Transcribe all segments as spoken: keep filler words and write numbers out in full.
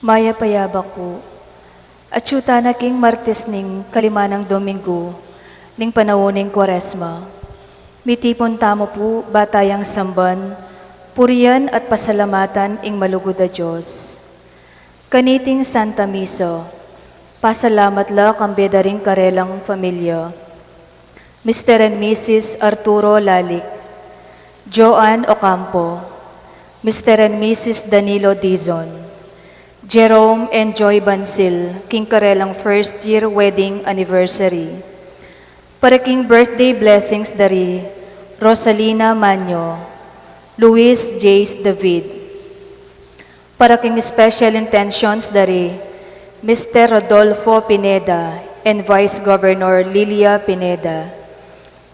Mayap a yabak pu. Atyu tana king Martes ning kalima nang Dominggu ning panaun ning Kuaresma. Mitipun tamu pu ba tayang samban, purian at pasalamatan ing malugud a Dios. Kaniting Santa Misa, pasalamat la kambe da ring karelang familia. Mister and Missus Arturo Lalic, Joan Ocampo, Mister and Missus Danilo Dizon, Jerome and Joy Bansil, king karelang first year wedding anniversary. Para king birthday blessings da ri Rosalina Manyo, Luis Jace David. Para king special intentions da ri Mister Rodolfo Pineda and Vice Governor Lilia Pineda,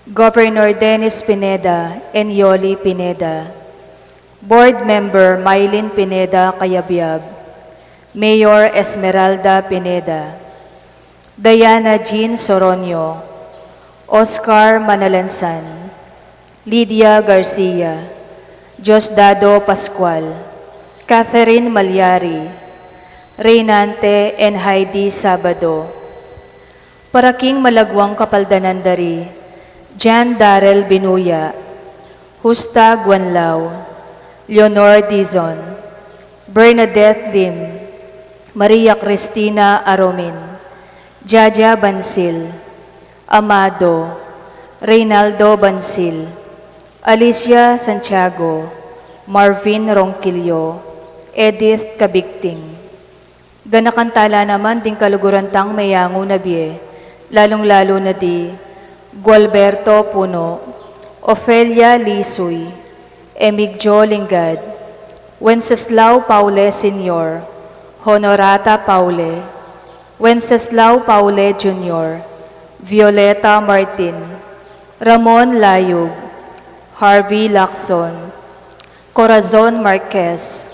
Governor Dennis Pineda and Yoli Pineda, Board Member Mylene Pineda Cayabyab, Mayor Esmeralda Pineda, Diana Jean Soronio, Oscar Manalansan, Lydia Garcia, Diosdado Pascual, Catherine Malyari, Reynante and Heidi Sabado. Para king malagwang kapaldanan da ri Jan Darrell Binuya, Justa Guanlao, Leonor Dizon, Bernadette Lim, Maria Cristina Aromin, Jaja Bansil, Amado, Reynaldo Bansil, Alicia Santiago, Marvin Ronquillo, Edith Cabigting. Ganakan tala naman ding kaluguran tang meyangu na bie, lalung-lalu na di Gualberto Puno, Ofelia Lisuy, Emigdio Lingad, Wenceslao Paule Senior, Honorata Paule, Wenceslao Paule Junior, Violeta Martin, Ramon Layug, Harvey Lacson, Corazon Marquez,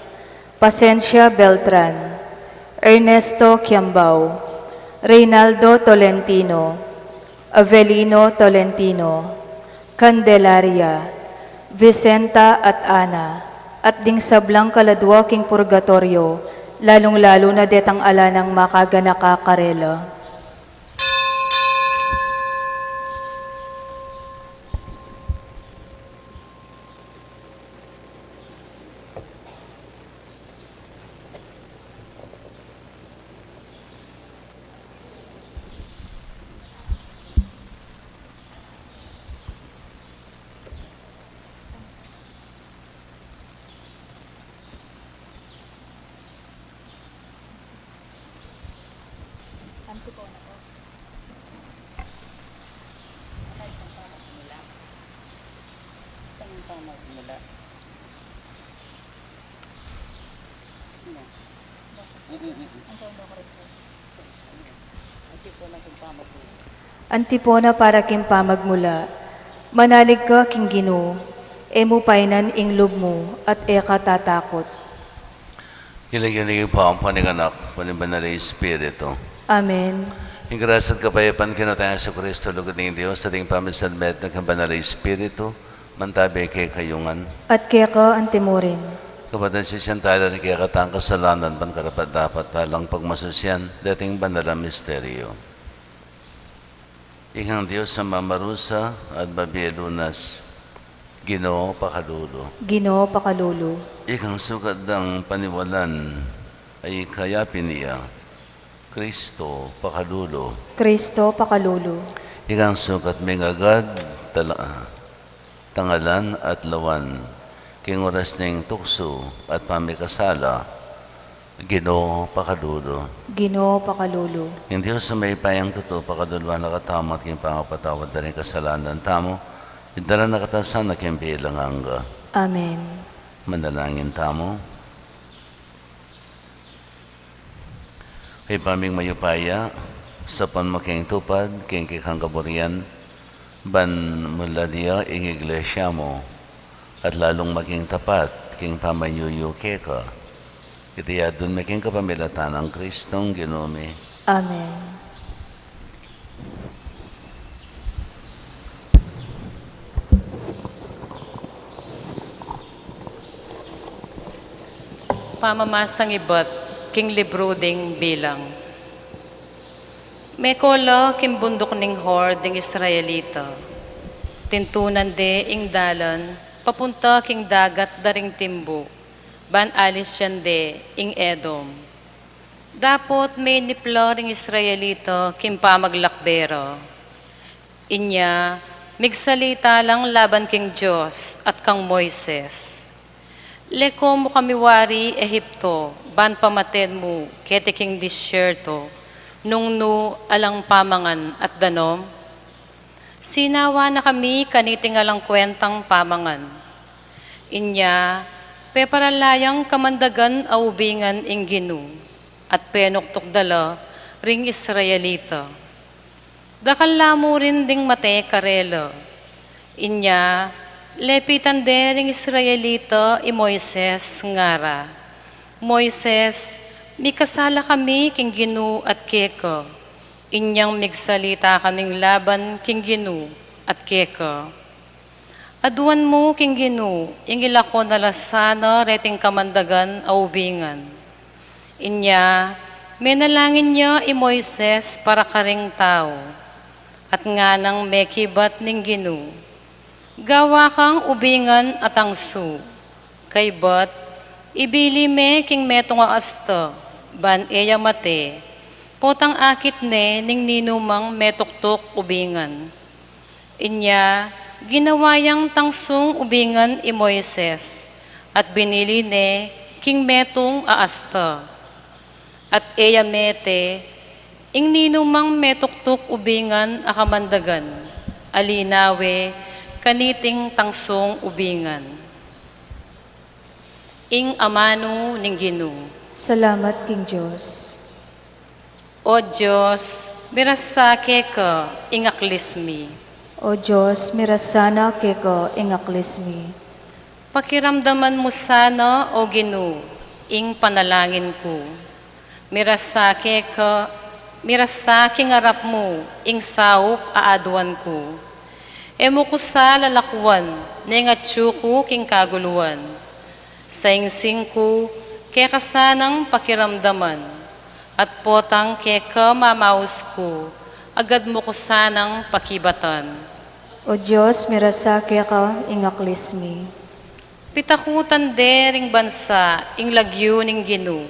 Pasencia Beltran, Ernesto Kiambao, Reynaldo Tolentino, Avelino Tolentino, Candelaria, Vicenta at Ana, at ding sablang kaladua king purgatorio, lalung-lalu na detang ala nang makaganaka karela. Antipona po. Ay, pamagmula. Itang pamagmula. Ano? Mm-mm-mm. Antipona kung pamagmula. Antipona para king pamagmula. Manalig ka king Ginu, e mu painan ing lub mu, at e ka tatakot. King lagyu ning Ibpa, ampo ning Anak, ampo ning Banal a Espiritu. Amen. Ing grasya at kapayapan king Ginu tang Jesucristo, lugud ning Dios, at ing pamisanmetung ning Banal a Espiritu, mantabi kekayu ngan. At keka antimurin. Kapatad, sisian tala ring kekatang kasalanan, ban karapat-dapat talang pagmasusian deting banal a misteryo. Ikang Dios a mamarusa at mabie lunas, Ginu, pakalulu. Ginu, pakalulu. Ikang sukat dang paniwalan a ika ya pin iya, Kristo, pakalulu. Kristo, pakalulu. Ikang sukat ming agad tala-, tangalan at lawan king oras ning tuksu at pamikasala, Ginu, pakalulu. Ginu, pakalulu. Ing Dios a mayupayang tutu, pakaluluan na katamu at king pangapatawad da ring kasalanan tamu, idala na katamu sana king bie alang angga. Amen. Manalangin tamu. Ibpa ming mayupaya, sapan mu keng tupad king kekang kaburian, ban mula dia ing iglesia mu, at lalung maging tapat king pamanyuyu keka. Iti adwan mi king kapamilatan nang Kristong Ginu mi. Amen. Pamamasang ibat King libru ding Bilang. Meko la king bunduk ning Hor ding Israelita. Tintunan de ing dalan papunta king dagat da ring timbu, ban alisyan de ing Edom. Dapot menipla ring Israelita king pamaglakbe ra. Inya, migsalita lang laban king Dios at kang Moises, "Leko mu kami wari Ehipto, ban pamaten mu keti king disyerto, nung nu alang pamangan at danom? Sinawa na kami kaniting alang kwentang pamangan." Inya, peparala yang kamandagan a ubingan ing Ginu, at penuktuk da la ring Israelita. Dakal la mu rin ding mate karela. Inya, lepitan de ring Israelita i Moises, ngara, "Moises, mikasala kami king Ginu at keka. Inyang migsalita kaming laban king Ginu at keka. Aduan mu king Ginu, ing ilako na la sana reting kamandagan a ubingan." Inya, menalangin ya i Moises para karing tau, at nganang mekibat ning Ginu, "Gawa kang ubingan a tangsu, kaybat ibili me king metung a asta, ban e ya mate, potang akit ne ning ninumang metuktuk ubingan." Inya, ginawa yang tangsung ubingan i Moises, at binili ne king metung a asta. At e ya mete ing ninumang metuktuk ubingan a kamandagan a linawe kaniting tangsung ubingan. Ing amanu ning Ginu. Salamat king Dios. O Dios, mirasa keka ing aklis mi. O Dios, mirasa na keka ing aklis mi. Pakiramdaman mu sana, O Ginu, ing panalangin ku. Mirasa keka, mirasa king arap mu ing saup a aduan ku. E mu ku sa lalakwan neng atyu ku king kaguluan. Saingsing ku keka sanang pakiramdaman, at potang keka mamaus ku, agad mu ku sanang pakibatan. O Dios, mirasa keka ing aklis mi. Pitakutan de ring bansa ing lagyu ning Ginu,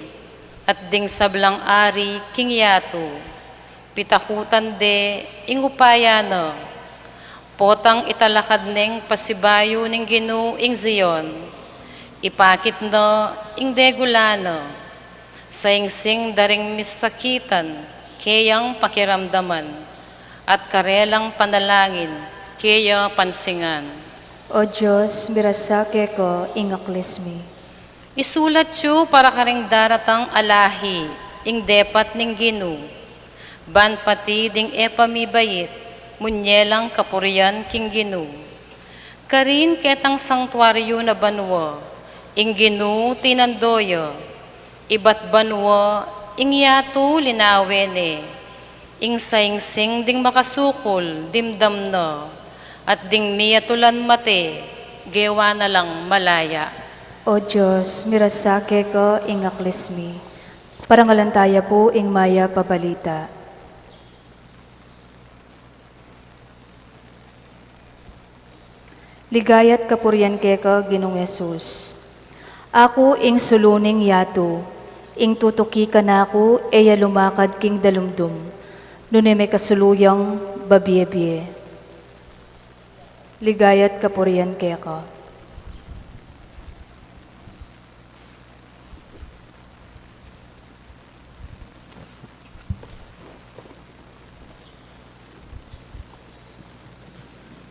at ding sablang ari king yatu. Pitakutan de ing upaya na. Potang italakad neng pasibayu ning Ginu ing Zion. Ipakit na ing degula na. Saingsing da ring misakitan, keyang pakiramdaman, at karelang panalangin, keya pansingan. O Dios, mirasa keka ing aklis mi. Isulat yu para karing daratang a lahi ing depat ning Ginu, ban pati ding e pa mibait, munye lang kapurian king Ginu. Karin ketang sangtuaryu na banua ing Ginu tinando ya, ibat banua ing yatu linawe ne. Ing saingsing ding makasukul dimdam na, at ding miyatulan mate gewa na lang malaya. O Dios, mirasa keka ing aklis mi. Parangalan taya pu ing mayap a balita. Ligaya't kapurian keka, Ginung Jesus. Aku ing sulu ning yatu, ing tutuki kanaku e ya lumakad king dalumdum, nune mekasulu yang babie-bie. Ligaya't kapurian keka.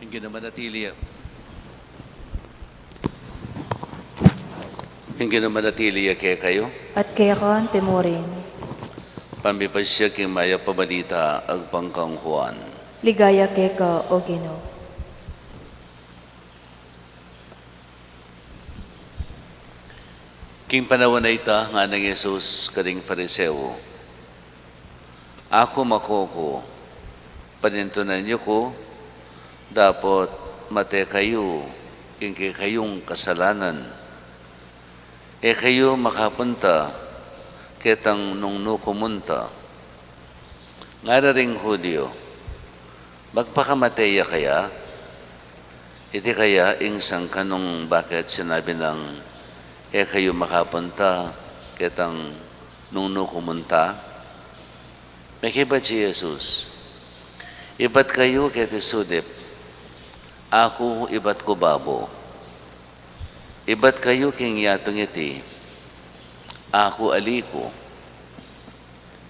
Ing Ginu manatili ya. Ing Ginu manatili ya kekayu. At keka naman murin. Pamipasya king mayap a balita agpang kang Juan. Ligaya keka, O Ginu. King panaun a ita, ngana nang Jesus karing Fariseo, "Aku makuku, panintunan yu ku, dapot mate kayu king kekayung kasalanan. E kayu makapunta ketang nung nu ku munta. Ngara ring Judio, "Magpakamate ya kaya?" Iti kaya ing sangkan nung bakit sinabi nang, "E kayu makapunta ketang nung nu ku munta"? Mekibat i Jesus, "Ibat kayu keti sulip, aku ibat ku babo. Ibat kayu king yatung iti, aku ali ku.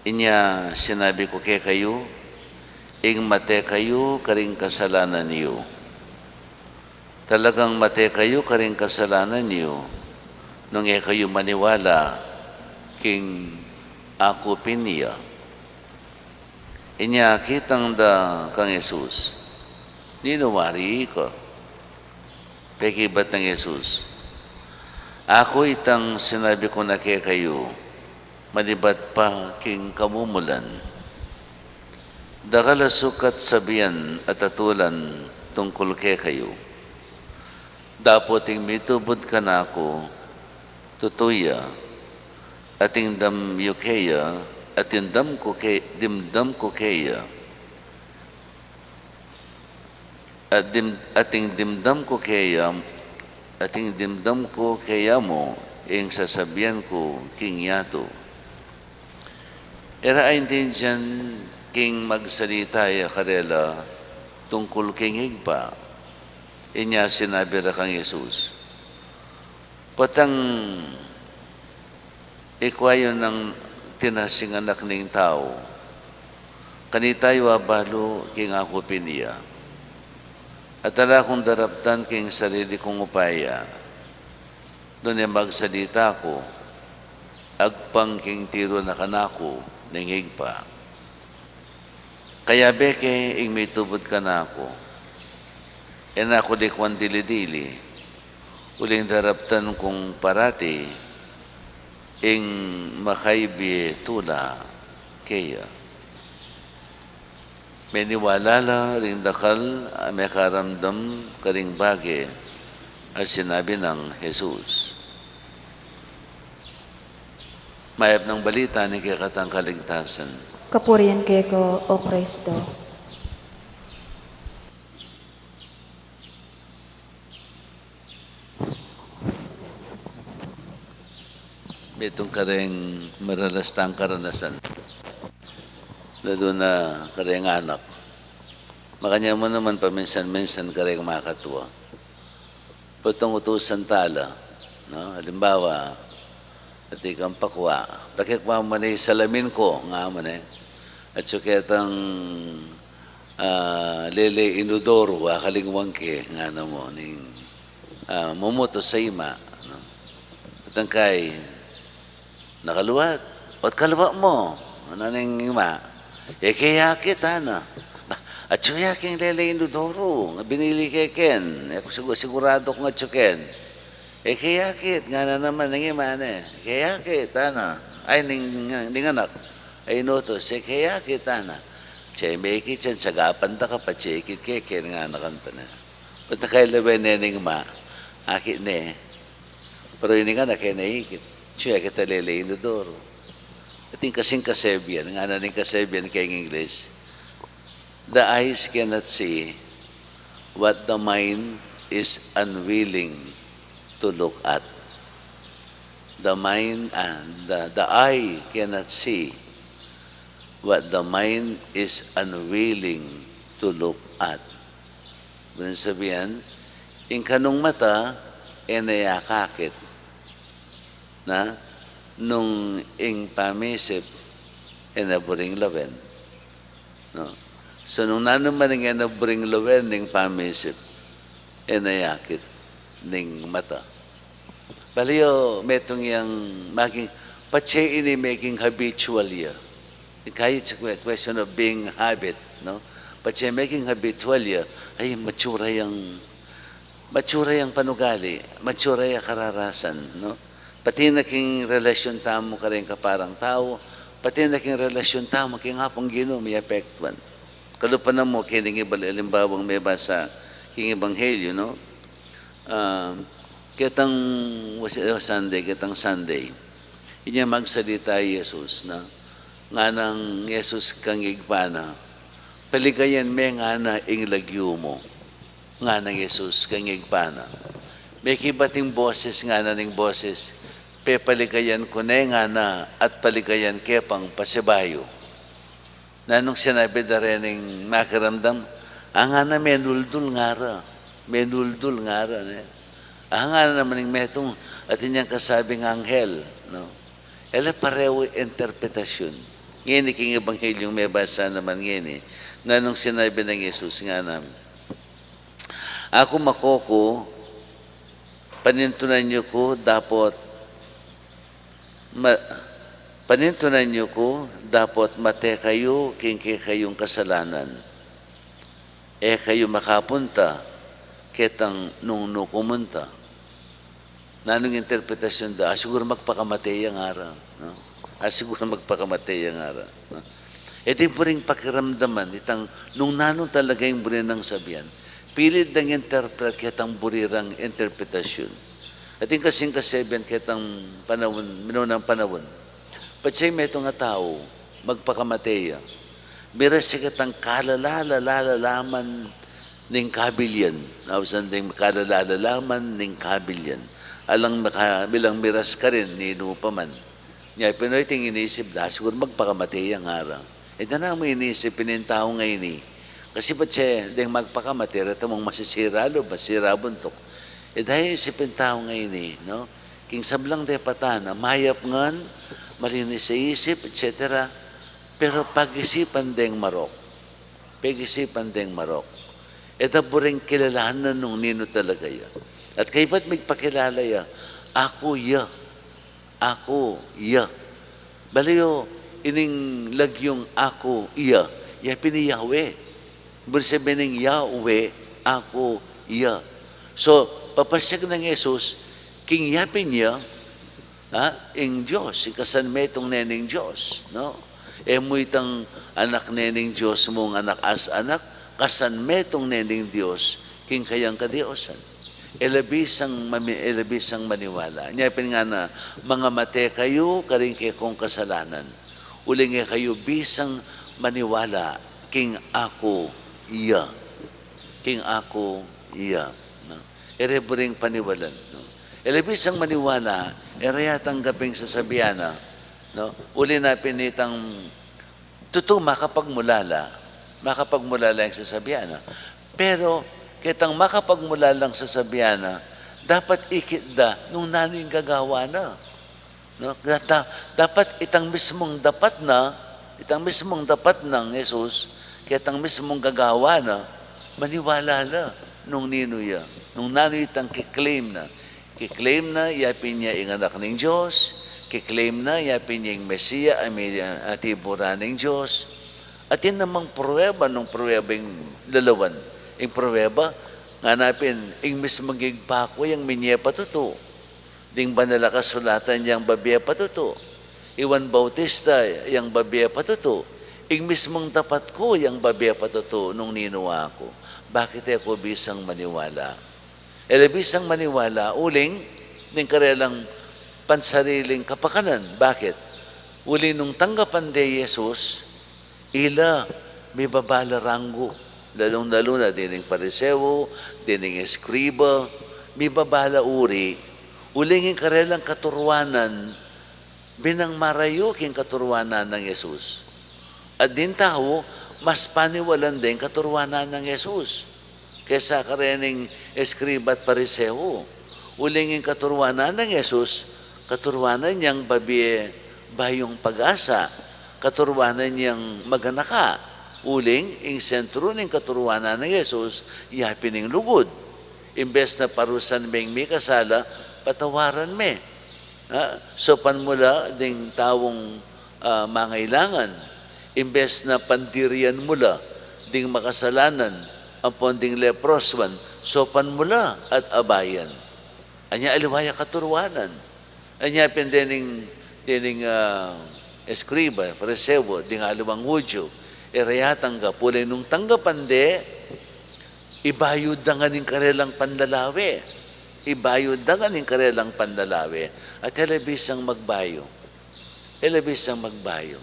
Inya sinabi ku kekayu, ing mate kayu karing kasalanan yu. Talagang mate kayu karing kasalanan yu, nung e kayu maniwala king aku pin ya." Inya kitang da kang Jesus, "Ninu wari ka?" Pekibat nang Jesus, "Aku itang sinabi ku na kekayu, manibat pa king kamumulan. Dakal a sukat sabian at atulan tungkul kekayu. Dapot ing mitubud kanaku, tutu ya, at ing dam yu keya, at ing dam ku ke-, dimdam ku keya, at dim-, at ing dimdam ku keya, at ing dimdam ku keya mu, ing sasabian ku king yatu." E ra aintindian king magsalita ya karela tungkul king Ibpa. Inya sinabi ra kang Jesus, "Potang ikwa yu nang tinasing Anak ning Tau, kanita yu abalu king aku pin ya. At ala kung daraptan king sarili kung upaya, nune magsalita ku agpang king tiru na kanaku ning Ibpa. Kayabe ke ing mitubud kanaku, e na ku likwan dili-dili, uling daraptan kung parati ing makaibie tula keya." Meniwala la ring dakal a mekaramdam karing bage a sinabi nang Jesus. Mayap nang balita ning kekatang kaligtasan. Kapurian keka, O Kristo. Metung kareng maralas tang karanasan, lalu na kareng anak. Makanyan mu naman paminsan-minsan kareng makatua. Potang utusan tala, no? Alimbawa, atin kang pakua, "Pakikua mu ne ing salamin ku," nga mu ne. At saka ketang, ah, lele inodoro, akalingwan ke, ngana mu, ning, ah, mumutus a ima, no? At ang kay, nakaluat. "Ot kaluat mu?" ngana ning ima. "E ke yakit," ngana. "Ba, atyu ya king lele inodoro, binili ke keken. E ku sigu-, siguradu kung atyu ken." "E ke yakit," ngana naman ning ima ne. "E ke yakit," ngana. Ay, ning, ning, ning anak a inutus, "E ke yakit," ngana. "Atyu ya mekit yan, sagapan da ka pa, atyu ya ikit keken," ngana kanita ne. Pota kailawen ne ning ima, akit ne. Pero ining anak e ne ikit. Atyu ya keta lele inodoro. Atin kasing kasebian, ngana ning kasebian keng Ingles, "The eyes cannot see what the mind is unwilling to look at." The mind, ah, the, the eye cannot see what the mind is unwilling to look at. Ibig sabihin, ing kanung mata, e ne ya akakit, na, nung ing pamisip, e ne buring lawen. No? So, nung nanu man ing e ne buring lawen ning pamisip, e ne yakit ning mata. Bale yu, metung yang maging, patse ini maging habitual ya. Kaya it's a que-, question of being habit, no? Patse maging habitual ya, ay, matsura yang, matsura yang panugali, matsura yang kararasan, no? Pati na king relasyon tamu kareng kaparang tau, pati na king relasyon tamu king Apung Ginu, meapektuan. Kalupa na mu, keni ing ibang alimbawang mebasa king Ebanghelyo, no? Ah, ketang was-, Sunday, ketang Sunday. Inya magsalita i Jesus, na, ngana nang Jesus kang ibpa na, "Paligayan me ngana ing lagyu mu," ngana nang Jesus kang ibpa na. Mekibat ing boses, ngana ning boses, "Pepaligayan ku ne ngana at paligayan ke pang pasibayu." Nanung sinabi da rening makiramdam? A, ngana, menuldul ngara. Menuldul ngara, ne? A, ngana naman ning metung, atin yang kasabing anghel, no? E la parehu interpretasyun. Ngeni king Ebanghelyo mebasa naman ngeni, nanung sinabi nang Jesus, ngana, "Aku makoku, panintunan yu ku dapot ma-, panintunan yu ku dapot mate kayu king kekayung kasalanan. E kayu makapunta ketang nung nu ku munta." Nanung interpretasyun da? A, siguru magpakamate ya ngara, no? A, siguru magpakamate ya ngara, no? E di buring pakiramdaman itang nung nanung talaga ing buri nang sabian. Pilit dang interpret ketang buri rang interpretasyun. Atin kasing kasebian ketang panaun, minunang panaun. Patse metung a tau, magpakamate ya, miras ya ketang kalala-lala-lalaman ning kabilyan. Ausan ding kalala-lalaman ning kabilyan. Alang maka-, bilang miras karin ninu pa man. Nya pin o iting inisip da, siguru magpakamate ya ngara. E da namu inisip pin ing tau ngeni. Kasi patse deng magpakamate, reta mung masisira lub, masira buntuk. E da isip ing tau ngeni, no? King sablang depatan na, mayap ngan, malinis a isip, et cetera. Pero pag-isipan deng marok. Pag-isipan deng marok. E da buring kilalanan nung ninu talaga ya. At kaybat migpakilala ya, "Aku ya. Aku ya." Balu yu, ining lagyung "Aku ya", ya pin i Yahweh. Buri sabian ning Yahweh, "Aku ya." So, papasyag nang Jesus, king ya pin ya, ha, ing Dios, ing kasanmetung ne ning Dios, no? E mu itang anak ne ning Dios mung anak as anak, kasanmetung ne ning Dios king kayang kadiosan. E la bisang mami-, e la bisang maniwala. Nya pin ngana, "Mangamate kayu karing kekong kasalanan, uling e kayu bisang maniwala king aku ya." King aku ya, no? E re buring paniwalan, no? E la bisang maniwala, e re ya tanggaping sasabian na, no? Uli na pin itang tutu makapagmulala, makapagmulala ing sasabian na. Pero ketang makapagmulalang sasabian na, dapat ikit da nung nanu ing gagawan na. No? Da-, da-, dapat itang mismung dapat na, itang mismung dapat nang Jesus, ketang mismung gagawan na, maniwala la nung ninu ya, nung nanu itang ki-claim na. Ki-claim na ya pin ya ing anak ning Dios, ki-claim na ya pin ya ing Mesia a mi-, a tiburan ning Dios. Atin namang prueba nung prueba ing lalawan. Ing prueba, ngana pin, ing mismung Ibpa ku yang minye patutu. Ding banal a kasulatan yang babie patutu. I Juan Bautista yang babie patutu. Ing mismung dapat ku yang babie patutu nung ninu aku. Bakit e ku bisang maniwala? E la bisang maniwala, uling ning karelang pansariling kapakanan. Bakit? Uling nung tanggapan de i Jesus, ila mibaba la ranggu, lalung-lalu na dining Pariseo, dining eskriba, mibaba la uri, uling ing karelang katuruanan, binang marayu king katuruanan nang Jesus. At ding tau, mas paniwalan deng katuruanan nang Jesus kesa karening eskriba at Pariseo. Uling ing katuruanan nang Jesus, katuruanan yang babie bayung pag-asa, katuruanan yang maganaka. Uling ing sentru ning katuruanan nang Jesus, ya pin ing lugud. Imbes na parusan me ing mikasala, patawaran me. Ha? Saupan mu la ding taung, ah, mangailangan. Imbes na pandirian mu la ding makasalanan ampon ding leproswan, saupan mu la at abayan. Anya aliwa ya katuruanan. Anya pin dening, dening, ah, eskriba, Pariseo, ding aliwang Hudyo, e re ya tanggap, uling nung tanggapan de, ibayu da ngan ing karelang panlalawe. Ibayu da ngan ing karelang panlalawe. At e la bisang magbayu. E la bisang magbayu.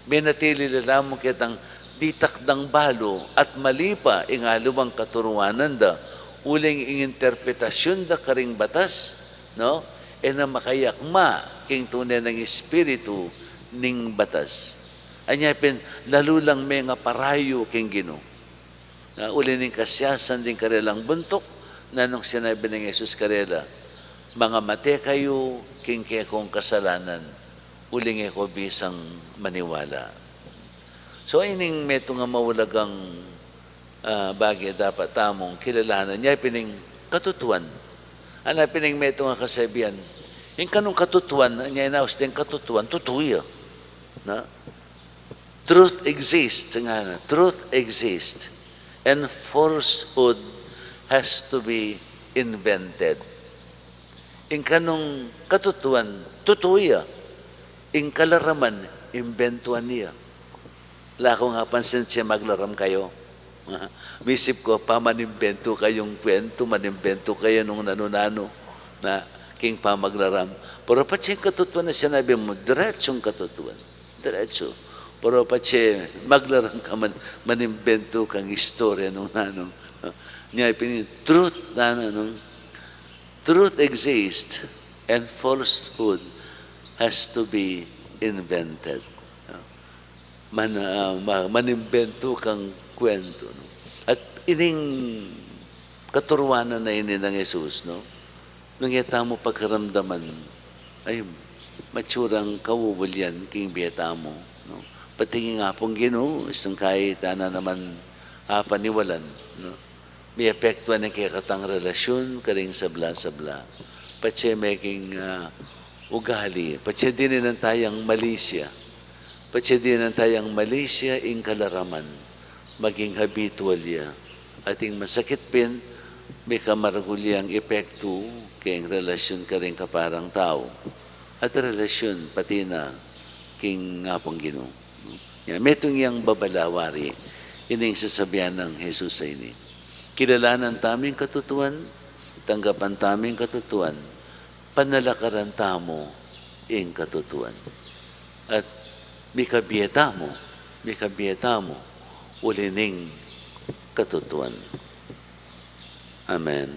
Menatili la lamung ketang ditak dang balu at mali pa ing aliwang katuruanan da, uling ing interpretasyun da karing batas, no? E na makayakma king tune nang espiritu ning batas. Anya pin, lalu lang mengaparayu king Ginu. Na, uli ning kasiyasan ding karelang buntuk, nanung sinabi nang Jesus karela, "Mangamate kayu king kekong kasalanan, uling e ko bisang maniwala." So, ining metung a maulagang, ah, bage dapat tamung kilalanan, nya pin ing katutuan. Ana pin ing metung a kasabian, ing kanung katutuan, nya inaus ding katutuan, tutu ya. Na? Truth exists, ngana. Truth exists, and falsehood has to be invented. Ing kanung katutuan, tutu ya. Ing kalaraman, imbentuan ya. Ala kung apansin, sia maglaram kayu. Misip ku, pa, manimbentu kayung kwentu, manimbentu kayu nung nanu-nanu, na, king pamaglaram. Pero patse ing katutuan a sinabi mu, diretsung katutuan. Diretsu. Pero patse maglaram ka man, manimbentu kang istorya nung nanu. Nya pin, truth, nanu, nung, truth exists and falsehood has to be invented. Man-, ah, ma-, manimbentu kang kwentu, no? At ining katuruanan a ini nang Jesus, no? Nung e tamu pakiramdaman, ay, matsurang kauulian king bie tamu, no? Pati king Apung Ginu, isang kayi tana naman apaniwalan, no? Miepektuan ing kekatang relasyun karing sabla-sabla. Patse meking, ah, ugali. Patse dinan tayang malisya. Patse dinan tayang malisya ing kalaraman. Maging habitual ya. At ing masakit pin, mika maragul yang epektu king relasyun karing kaparang tau. At relasyun pati na king Apung Ginu. Ya, metung yang babalaw wari, ining sasabian nang Jesus a ini. Kilalanan tamu ing katutuan, tanggapan tamu ing katutuan, panalakaran tamu ing katutuan. At mikabie tamu, mikabie tamu, uli ning katutuan. Amen.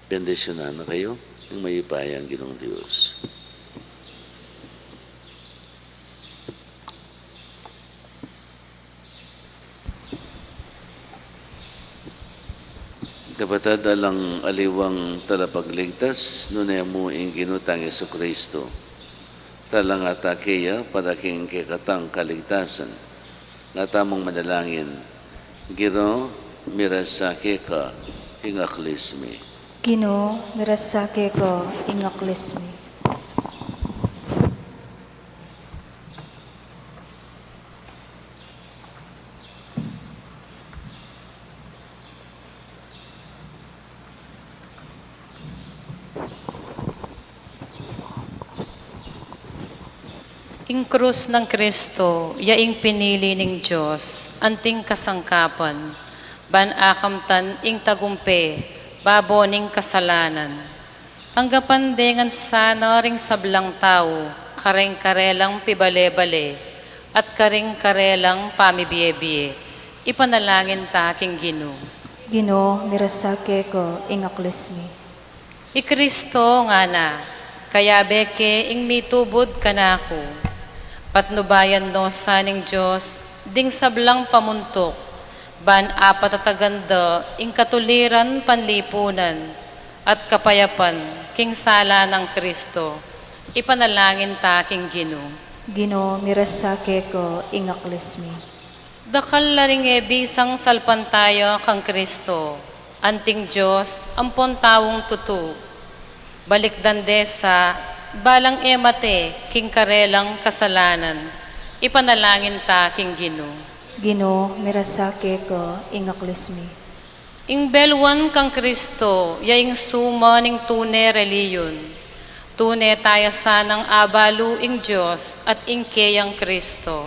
Bendisyunan na kayu ning mayupayang Ginung Dios. Kapatad, alang aliwang talapagligtas, nune mu ing Ginu tang Jesucristo. Talangata ke ya para king kekatang kaligtasan. Nga tamung manalangin, Ginu, mirasa keka ing aklis mi. Ginu, mirasa keka ing aklis mi. Ing krus nang Kristo, ya ing pinili ning Dios, anting kasangkapan, ban akamtan ing tagumpe, babo ning kasalanan. Tanggapan de ngan sana ring sablang tau, karing karelang pibale-bale, at karing karelang pamibie-bie. Ipanalangin ta king Ginu. Ginu, mirasa keka ing aklis mi. I Kristo ngana, kayabe ke ing mitubud kanaku. Patnubayan no sa ning Dios ding sablang pamuntuk, ban apatatagan da ing katuliran panlipunan at kapayapan king sala nang Kristo. Ipanalangin ta king Ginu. Ginu, mirasa keka ing aklis mi. Dakal la ring e bisang salpantaya kang Kristo, anting Dios ampon taung tutu. Balikdan de sa, balang e mate king karelang kasalanan. Ipanalangin ta king Ginu. Ginu, mirasa keka ing aklis mi. Ing beluan kang Kristo, ya ing suma ning tune reliyun. Tune taya sanang abalu ing Dios at ing keyang Kristo.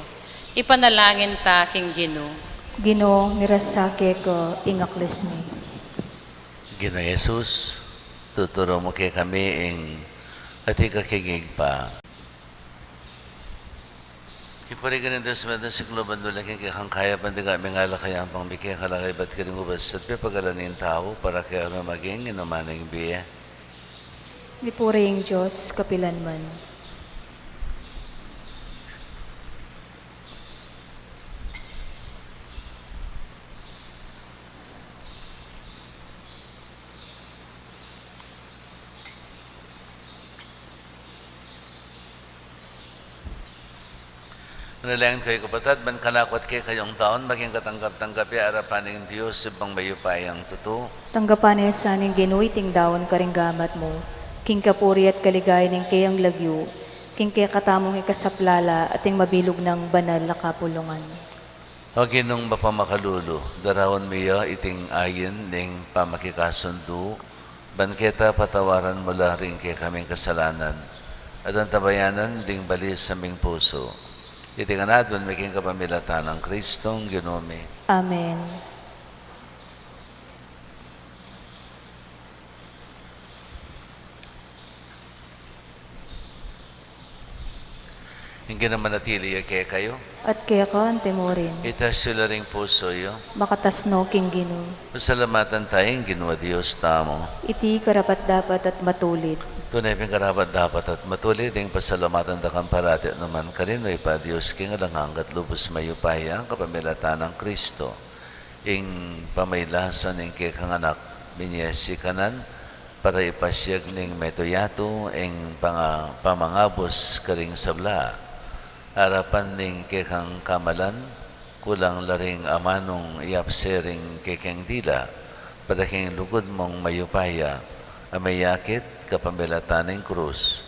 Ipanalangin ta king Ginu. Ginu, mirasa keka ing aklis mi. Ginu Jesus, tuturu mu kekami ing atin ka king Ibpa. Ipurigan ning Dios, Ama, king sikluban, dula king kekang kayapan, dikami ngan ala kayang pamikekalaga ibat karing ubas at pepagalan ning tau, para kekami maging inuman ning bie. Mipuri ing Dios kapilanman. Manalangin kayu, kapatad, ban kanaku at kekayung daun maging katanggap-tanggap ya arapan ning Dios, Ibpang mayupayang tutu. Tanggapan na sa ning Ginu iting daun karing gamat mu, king kapurian at kaligayan ning keyang lagyu, king kekatamung ikasaplala at ing mabilug nang banal a kapulungan. O Ginung mapamakalulu, daraun mu ya iting ayin ning pamakikasundu, ban keta patawaran mu la ring kekaming kasalanan, at antabayanan ding bali sa ming pusu. Iti ngan adwan mi king kapamilatan nang Kristong Ginu mi. Amen. Ing Ginu manatili ya kekayu. At keka mu rin. Itas yu la ring pusu yu. Makatas no king Ginu. Pasalamatan taya ing Ginu a Dios tamu. Iti karapat-dapat at matulid. Tune pin karapat-dapat at matulid ing pasalamatan da ka parati at nukarin man, O Ibpa, Dios king alang angga at lubus mayupaya, kapamilatan nang Kristo. Ing pamaglasan ning kekang Anak, binie ya sikanan, para ipasiag ning meto yatu ing panga-, pamangabus karing sabla. Arapan ning kekang kamalan, kulang la ring amanung yapse ring kekeng dila, para king lugud mung mayupaya, a miyakit kapamilatan ning krus.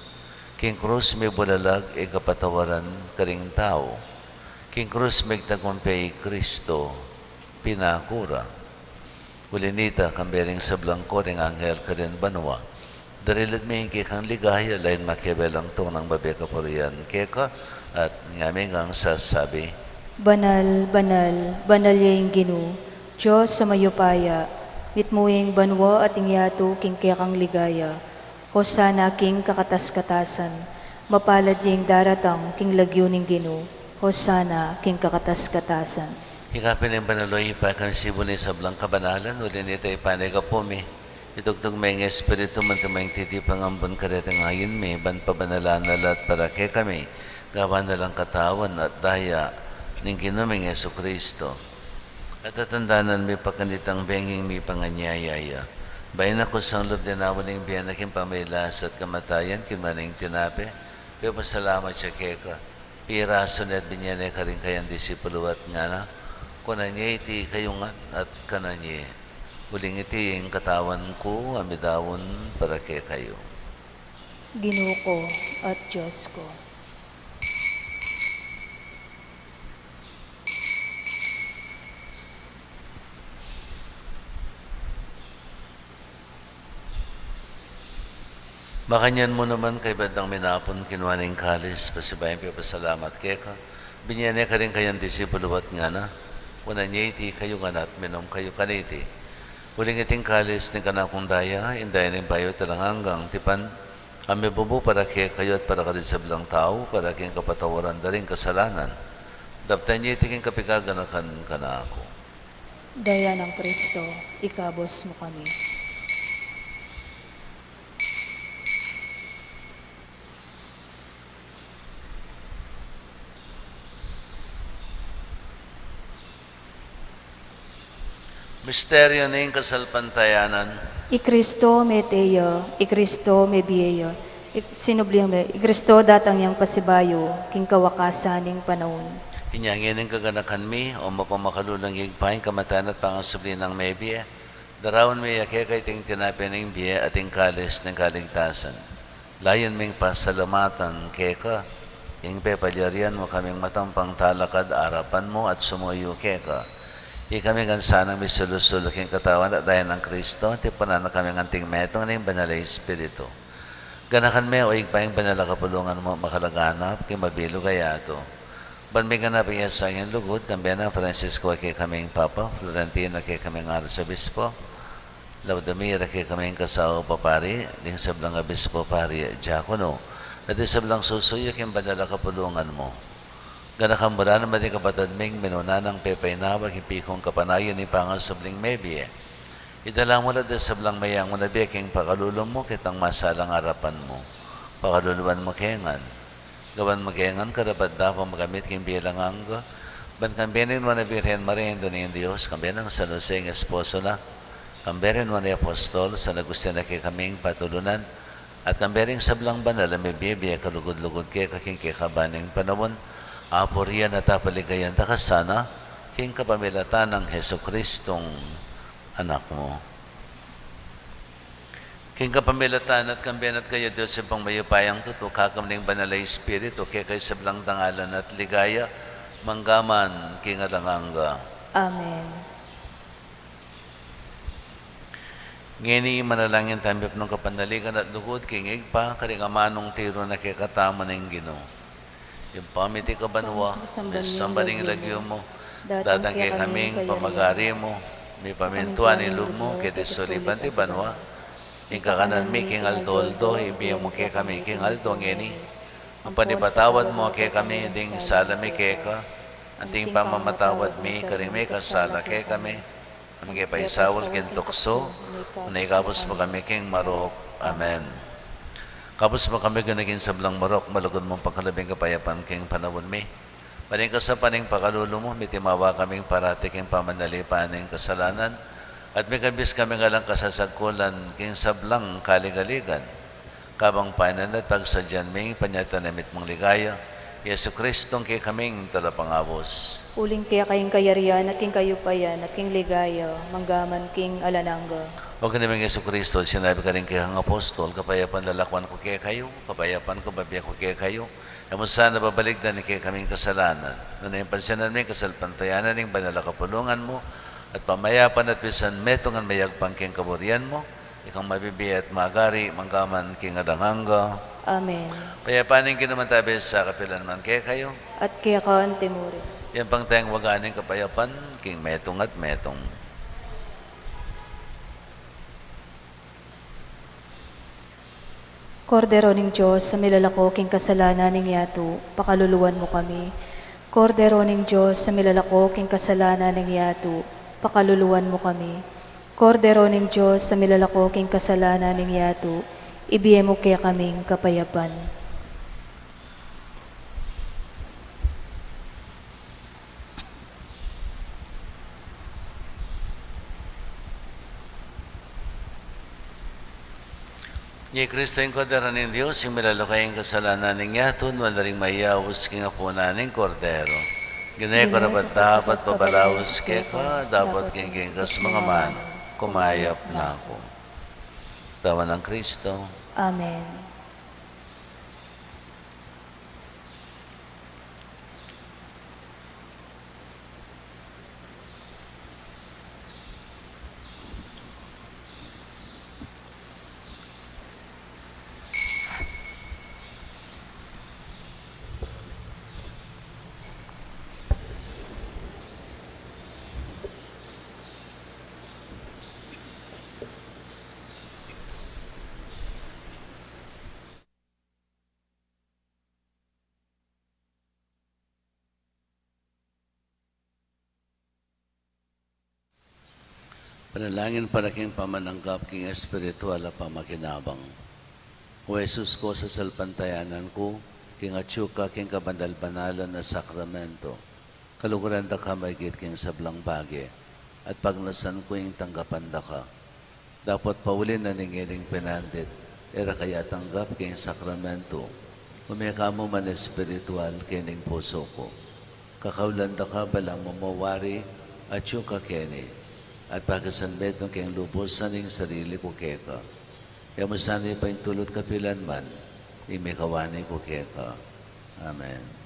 King krus mibulalag ing kapatawaran karing tau. King krus migtagumpay i Kristo, pinaku ra. Uli nita, kambe ring sablang koring anghel karin banua, darilat mi ing kekang ligaya, lain makiabe lang tungnang babie kapurian keka, at ngami ngang sasabi: Banal, banal, banal ya ing Ginu, Dios a mayupaya, mitmu ya ing banua at ing yatu king kekang ligaya. Hosana king kakatas-katasan. Mapalad ya ing daratang king lagyu ning Ginu. Hosana king kakatas-katasan. Ika pin ing banal, O Ibpa, ika ing sibul ning sablang kabanalan, uli nita ipanyawad mu pu mi. Itugtug me ing Espiritu mu, antimo ing titipang ambun karetang ain mi, ban pabanalan na la at para kekami, gawan na lang katawan at daya ning Ginu ming Jesucristo. At tatandanan mi pa kanitang benging mipanganyaya ya, bayu na kusang lub dinaun ing bie na king pamaglasat kamatayan, kinua ne ing tinape, pepasalamat ya keka, pirasu ne at binie ne karing kayang disipulu at ngana: Kunan ye iti kayu ngan at kanan ye, uling iti ing katawan ku a midaun para kekayu. Ginu ku at Dios ku. Makanyan mu naman, kaybat dang minapun, kinua ne ing kalis, pasibayu pepasalamat keka, binie ne karing kayang disipulu at ngana: Kunan ye iti kayu ngan at minum kayu kaniti, uling iti ing kalis ning kanakung daya, ing daya ning bayu at alang anggang tipan, a mibubu para kekayu at para karing sablang tau, para king kapatawaran da ring kasalanan. Daptan ye iti king kapigaganakan kanaku. Daya nang Kristo, ikabus mu kami. Misteryu ning kasalpantayanan. I Kristo mete ya, i Kristo mebie ya, i, sinubli me, i Kristo datang yang pasibayu, king kawakasan ning panaun. Inya ngeni ing kaganakan mi, o mapamakalulung Ibpa, ing kamatayan at pangasubli nang mebie, daraun mi ya keka iting tinape ning bie at ing kalis ning kaligtasan. Layun ming pasalamatan keka ing pepalyarian mu kaming matampang talakad arapan mu at sumuyu keka. Ikami ngan sanang misulu-sulu king katawan at daya nang Kristo, tipunan na kaming anting metung ning Banal a Espiritu. Ganakan me, o Ibpa, ing banal a kapulungan mu makalaganap king mabilug a yatu. Ban miganap ing asain lugud, kambe nang Francisco a kekaming Papa, Florentino a kekaming Arsobispo, Laudamir a kekaming kasawa papari, ding sablang obispo, pari, diakono, at ding sablang susuyu king banal a kapulungan mu. Gana kamuranan, maging kapatad ming minuna nang pepainawa king pikung kapanayan ning pangasubling mebie. Idala mu la ding sablang mayayang manabie king pakalulu mu, ketang masalang arapan mu. Pakaluluan mu ke ngan. Gawan mu ke ngan karapat-dapat makamit king bie alang angga, ban kambe ning Nuan a Birhen Maria, Indu ning Dios, kambe nang San Jose ing esposo na, kambe ring Nuan a Apostol, San Agustin a kekaming patulunan, at kambe ring sablang banal a mibie-bie kalugud-lugud keka king kekaban ning panaun, apurian at apaligayan da ka sana, king kapamilatan nang Jesucristong Anak mu. King kapamilatan na at kambe na at kaya, Dios Ibpang mayupayang tutu, kakambe ning Banal a Espiritu, keka ing sablang dangalan at ligaya, mangga man king alang angga. Amen. Ngeni manalangin tamu king kapanaligan at lugud king Ibpa, karing amanung tiru na kekatamu ning Ginu. Ibpa mi, atiu ka banua, misamban ya ing lagyu mu, datang kekami ing pamagari mu, mipamintuan ing lub mu keti sulip anti banua. Ing kakanan mi king aldo-aldo ibie mu kekami king aldo ngeni. Ampo ipatawad mu kekami ding sala mi keka, anti ing pamamatawad mi karing mikasala kekami. E mu ke paisaul king tuksu, nune ikabus mu kami king marok. Amen. Kabus mu kami, Ginu, king sablang marok, malugud mung pagkalub ing kapayapan king panaun mi. Ban king saupan ning pakalulu mu, mitimawa kaming parati king pamanalipan ning kasalanan, at mikabus kaming alang kasasagkulan king sablang kaligaligan. Kabang painan at pagsadyan mi ing panyatang na mitmung ligaya, Jesucristong kekaming Talapangabus. Uling keka ing kayarian at ing kayupayan at ing ligaya, mangga man king alang angga. O Ginu ming Jesucristo, sinabi mu karing kekang apostol, kapayapan lalakwan ku kekayu, kapayapan ku bibie ku kekayu. E mu sana babalikdan ing kekaming kasalanan, nune pansinan mu ing kasalpantayanan ning banal a kapulungan mu, at pamayapan at pisan metungan mayagpang king kaburian mu, ikang mabibie at magari, mangga man king alang angga. Amen. Ing kapayapan ning Ginu manatili sa kapilan man kekayu. At keka anti murin. Ing pangtengwagan ning kapayapan, king metung at metung. Kordero ning Dios, a milalako king kasalanan ning yatu, pakaluluan mu kami. Kordero ning Dios, a milalako king kasalanan ning yatu, pakaluluan mu kami. Kordero ning Dios, a milalako king kasalanan ning yatu, ibie mu kekaming kapayapan. Ini i Kristo, ing Kordero ning Dios, ing milalako king kasalanan ning yatu. Nuan la ring mayaus king apunan ning Kordero. Ginu, e ku karapat-dapat pabalaus keka, dapot king keka mang amanu, kumayap na ku. Katawan nang Kristo. Amen. Panalangin para king pamananggap king espiritual a pamakinabang. O Jesus ku, sasalpantayanan ku king atyu ka king kabanal-banalan a sakramento. Kaluguran da ka maigit king sablang bage, at pagnasan ku ing tanggapan da ka. Dapot pauli na ning ining penandit, e ra ka ya tanggap king sakramento, ume ka mu man espiritual king pusu ku. Kakaulan da ka ba lang mamawari atyu ka keni, at pakisanmetung keng lubusan ing sarili ku keka. E mu sana paintulut kapilan man ing mikawani ku keka. Amen.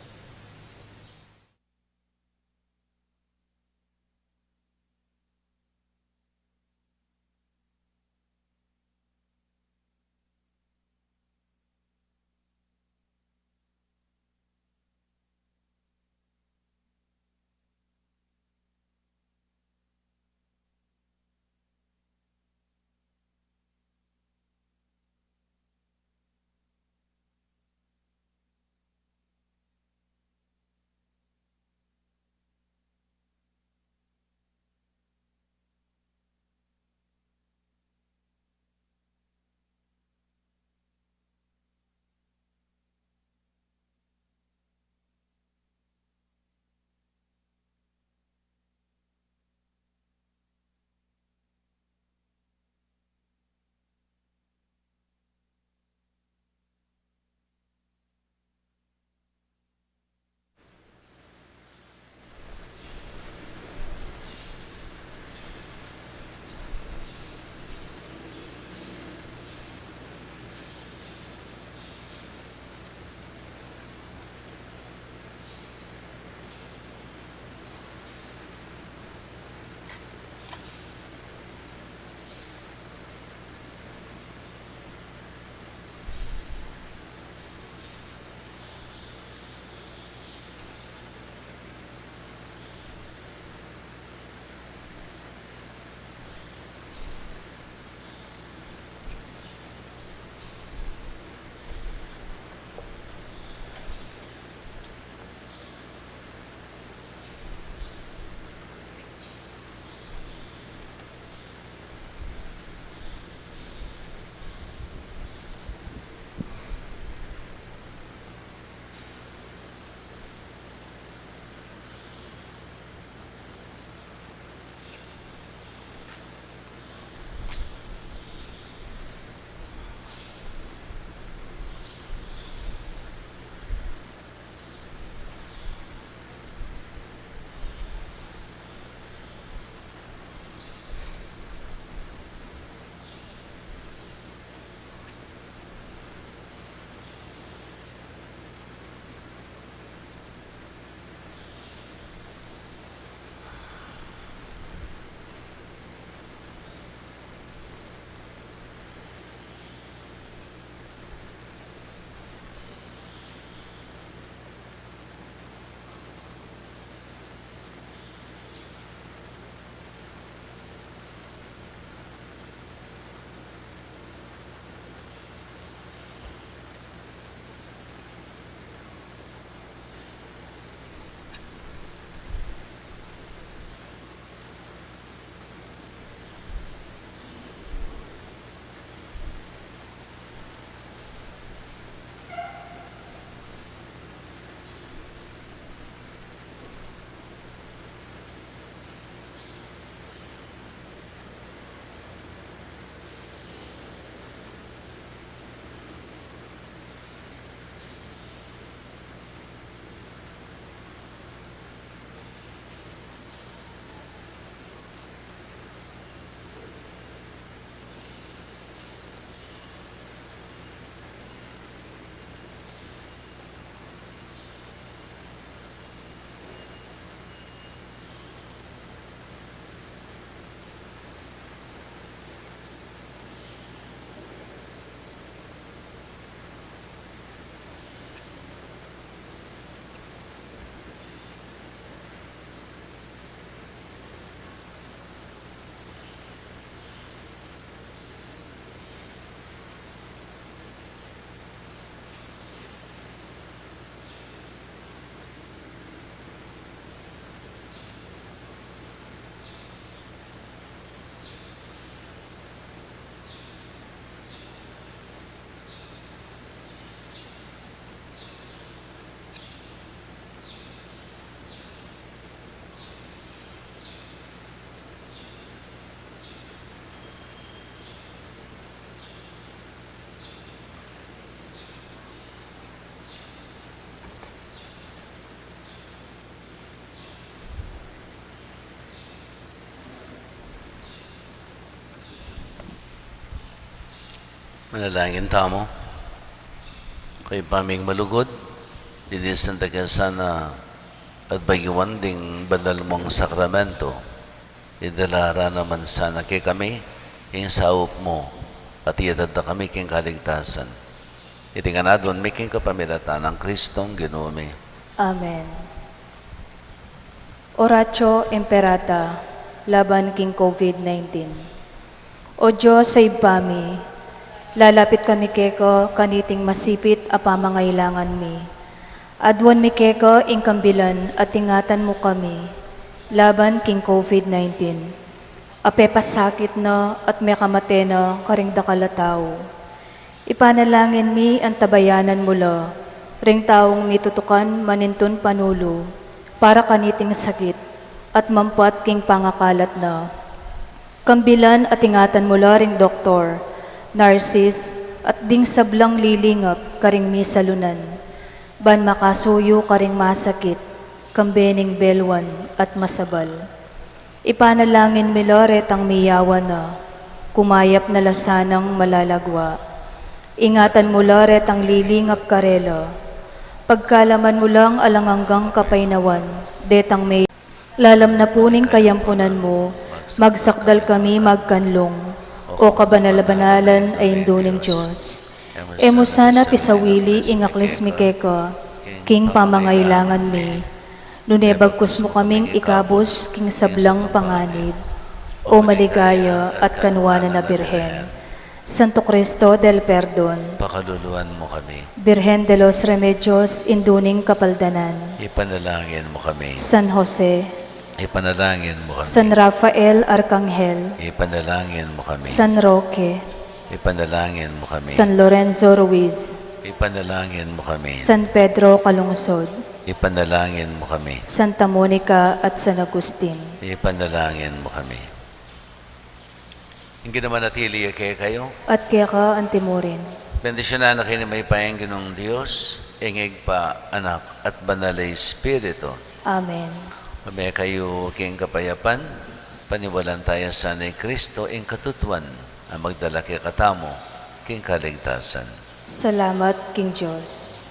Manalangin tamu. Kay paming malugud, linisan ta ke sana at bagyuan ding banal mung sakramento. Idala ra naman sana kekami ing saup mu, at iyaratad da kami king kaligtasan. Iti ngan aduan mi king kapamilatan nang Kristong Ginu mi. Amen. Oratio Imperata, laban king COVID nineteen. O Dios a Ibpa mi, lalapit kami keka kaniting masipit a pamangailangan mi. Aduan mi keka ing kambilan at ingatan mu kami laban king COVID nineteen. A pepasakit na at mekamate na karing dakal a tau. Ipanalangin mi antabayanan mu la ring taung mitutukan manintun panulu para kaniting sakit at mampat king pangakalat na. Kambilan at ingatan mu la ring doktor, narsis, at ding sablang lilingap karing misalunan, ban makasuyu karing masakit, kambe ning belwan at masabal. Ipanalangin mi la retang miyawan na, kumayap na la sanang malalagwa. Ingatan mu la retang lilingap karela. Pagkalaman mu lang alang anggang kapaynawan detang me. Lalam na pu ning kayampunan mu, magsakdal kami magkanlung, O kabanal-banalan a Indu ning Dios. E mu sana pisawili ing aklis mi keka king pamangailangan mi, nune bagkus mu kaming ikabus king sablang panganib, O maligaya at kanuanan a Birhen. Santo Cristo del Perdon. Pakaluluan mu kami. Birhen de los Remedios, Indu ning Kapaldanan. Ipanalangin mu kami. San Jose. Ipanalangin mu kami. San Rafael Arkanghel. Ipanalangin mu kami. San Roque. Ipanalangin mu kami. San Lorenzo Ruiz. Ipanalangin mu kami. San Pedro Calungsod. Ipanalangin mu kami. Santa Monica at San Agustin. Ipanalangin mu kami. Ing Ginu manatili ya kekayu. At keka antimurin. Bendisyunan na kayu ning mayupayang Ginung Dios, ing Ibpa, Anak, at Banal a Espiritu. Amen. Mame kayu king kapayapan, paniwalan taya sana i Kristo ing katutuan a magdala kekatamu king kaligtasan. Salamat king Dios.